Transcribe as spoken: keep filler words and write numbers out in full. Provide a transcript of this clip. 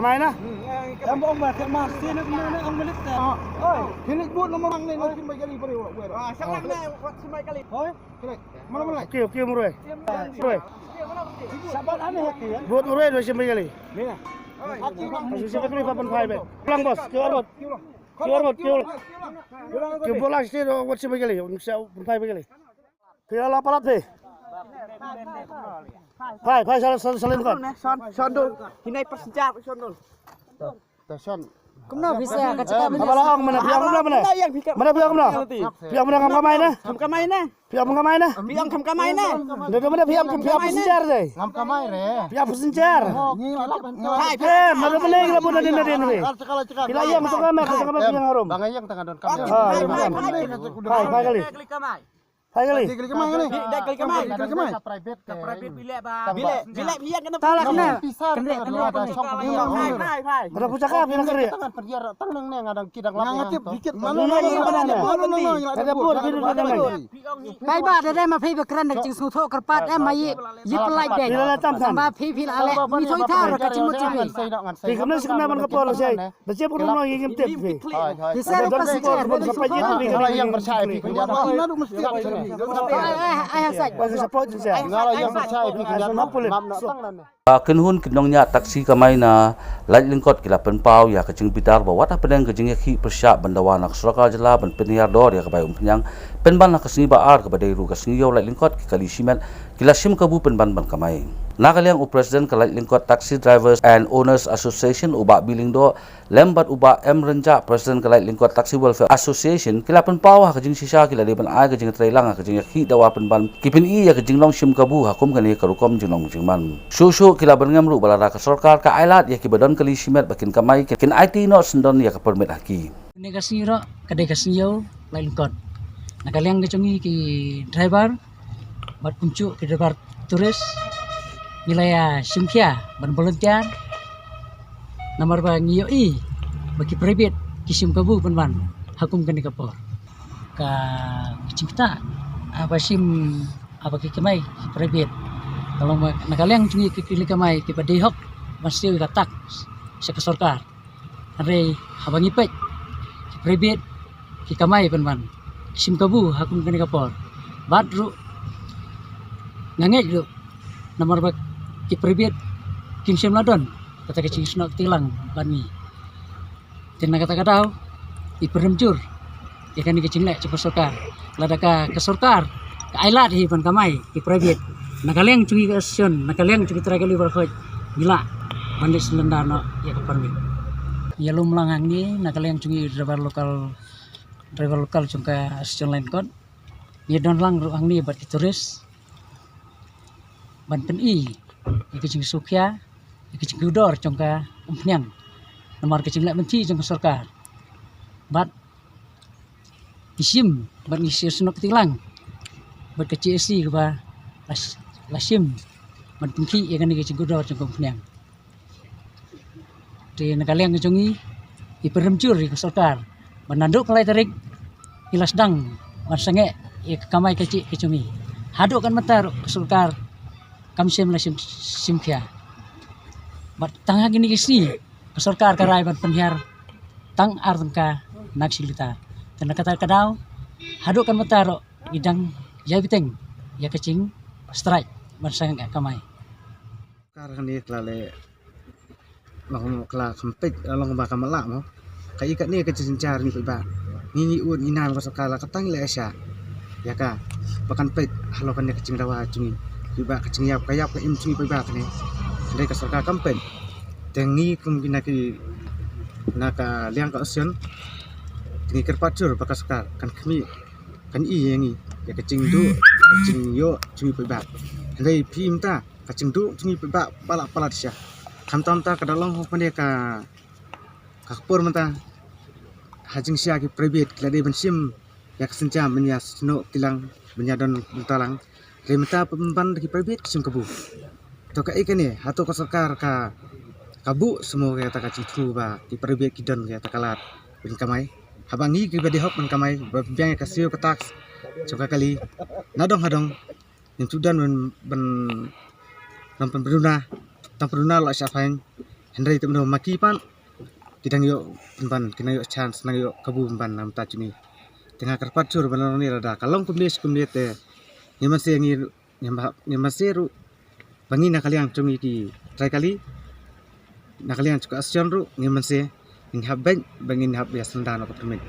Kamai na? Em ong ba, em mas, sini kena na ong milik ta. Oi, milik buat nama mang ni, nak simbai kali pare wa. Ah, siapa ni? Buat simbai kali. Oi, kena. Mana mana? Okey, okey, Muroi. Muroi. Sabat aneh hati ya. Buat Muroi dua simbai kali. Ni na. Hati bang. Masih simbai kali papan phai be. Pulang bos, keluar bos. Keluar bos, keluar. Keluar bos, sini buat simbai kali. Unsha papan phai be kali. Phi la palat phi. Phai, phai, sal, sal, salim kan. Son, son dul. Hinai persenjar, son dul. Ta son. Kumno bisa ka cakap. Apa la ong mana phi ong mana mana? Mana phi ong mana? Phi ong mana kam kamai na? Kam kamai na. Phi ong kam kamai na. Phi ong kam kamai na. Dah mana phi ong phi ong persenjar deh. Ngam kamai re. Phi ong persenjar. Hai, hai. Eh, mana mana yang buat dari mana ni? Phi la ong tu kamai, tu kamai phi ong harum. Bang yang tengah don kamai. Ah, ya. Hai, hai kali. Hai kali. Kali kamai kali. Dak kali kamai. Kali kamai. Ka private, ka private bilik ba. Bilik, bilik bilik kena. Talak na. Kena, kena, kena. Hai, hai, hai. Ada pucak apa nak kena? Tangan perjar, tangan neng ada kidang lama. Ngatip dikit. Mana, mana, mana, mana, mana, mana. Ada buat diri mana. Pai ba, da dei ma phi ba kren da jingsngewthuh kyrpad em ma yi. Yi pynlait dei. Phi la tam tam. Ba phi phi la leh. Mi thoi thar ka jingmut jingphi. Phi kena sih kena ban ka por sei. Ba che pun no yi ngim tip phi. Phi sa da passenger. Ba ka support jingsiah. Ba ka support jingsiah. Ngala yang percaya phi kena. Ngala yang percaya phi kena. Ba kynhun ki nongñiah taxi kamai na Laitlyngkot ki la pynpaw ïa ka jingbitar ba wat hapdeng ka jingïakhih pyrshah ban dawa na ka sorkar jylla ban pynhiar dor ïa ka bai umphniang, pynban ha ka sngi ba ar kaba dei ruh ka sngi ïew Laitlyngkot ki kali shimet ki la shim kabu pynban ban kamai. Na ka liang u President ka Laitlyngkot Taxi Drivers and Owners Association u Bah B. Lyngdoh lem bad u Bah M. Rynjah, President ka Laitlyngkot Taxi Welfare Association ki la pynpaw ha ka jingshisha ki la dei ban ai ka jingtreilang ha ka jingïakhih dawa pynban ki pyni ïa ka jinglong shim kabu ha kum kane ka rukom jinglong jingman. Shuh shuh ki la byrngem ruh ba lada ka sorkar ka ailad ïa kiba don kali shimet ba kin kamai, kin aiti noh syndon ïa ka permit ha ki. Kane ka sngi ruh ka dei ka sngi ïew Laitlyngkot. Na ka liang ka jong ngi ki driver bad kumjuh ki driver tourist ngi la ïa shim khia ban volunteer. Namar ba ngi ïohi ba ki private ki shim kabu pynban ha kum kane ka por. Ka jingktah haba shim, haba ki kamai ki private, ka long ba na ka liang jong ngi ki kali kamai kiba dei hok ban siew ïa ka tax sha ka sorkar. Hynrei haba ngi peit ki private ki kamai pynban, ki shim kabu ha kum kane ka por. Bad ruh nga ngeit ruh namar ba ki private kim shym la don kata ka jingsnoh kti lang bad ngi. Te na kata ka daw i pyrshah jur ïa kane ka jingleh jong ka sorkar. Lada ka, ka sorkar ka ailad hi ban kamai ki private, na ka liang jong ngi ka association, na ka liang jong ngi trai kali baroh ngi lah ban leit sylender noh ïa ka permit. Ïalum lang hangne na ka liang jong ngi driver local, driver local jong ka association Laitlyngkot. Ngi don lang ruh hangne bad ki tourist ban pyni ïa ka jingsngewkhia, ïa ka jingkordor jong ka umphniang namar ka jingleh mynta jong ka sorkar. Bad ngi shim bad ngi siew snoh kti lang bad ka G S T kaba la, la shim ban pynkhih ïa kane ka jingkordor jong ka umphniang. Te na ka liang ka jong ngi i pyrshah jur ïa ka sorkar ba naduh ka lai tarik ngi la sdang ban sangeh ïa ka kamai kajih ka jong ngi. Haduh kan mynta ruh ka sorkar kam shym la shim, shim khia. Bad tang ha kine ki sngi ka sorkar ka rai ban pynhiar tang ar tyngka na ka shi litar. Te na kata ka daw haduh kan mynta ruh ngi dang ïai bteng ïa ka jingstrike ban sangeh ïa ka kamai. Kar kane ka la leh long ka la kham peit, long ba ka mala mo. Ka i kane ka jingsynshar ngi peit ba ngi ngi ud ngi nam ka sorkar la ka tang leh sha ïa ka ba kan peit halor kane ka jingdawa jong ngi. Peit ba ka jingïap ka ïap ka im jong ngi peit ba kane. Hynrei ka sorkar kam peit. Te ngi kum ki na ki na ka liang ka association te ngi kyrpad jur ba ka sorkar kan khmih, kan i ïa ngi ïa ka jingduh ka jingïoh jong ngi peit ba. Hynrei phi mynta ka jingduh jong ngi peit ba ba la palat sha. Khamtam ta ka da long hok mane ka, ka por mynta ha jingshisha ki private ki la dei ban shim ïa ka sienjam ban ïa snoh kti lang ban ïa don bynta lang. Hynrei mynta pynban da ki private ki shim kabu. To kaei kane, hato ka sorkar ka, ka buh seh mo kata ka jingthmu ba ki private ki don kata ka lad ban kamai? Haba ngi kiba dei hok ban kamai ba biang ïa ka siew ka tax jong ka kali nadong hadong. Ngim ju don ban, ban nang pynpduna, tang pduna la shah fine. Hynrei te mynno ma ki pat ki dang ïoh pynban, ki dang ïoh chance, dang ïoh kabu pynban na mynta jong ngi. Te nga kyrpad jur ban ong ne lada ka long kumne shi kumne te ngi mynse ngi, ngi mynse ruh ba ngi na ka liang jong ngi ki trai kali, na ka liang jong ka association ruh ngi mynse ngi hap beit ba ngin hap ïa syndah noh ka permit.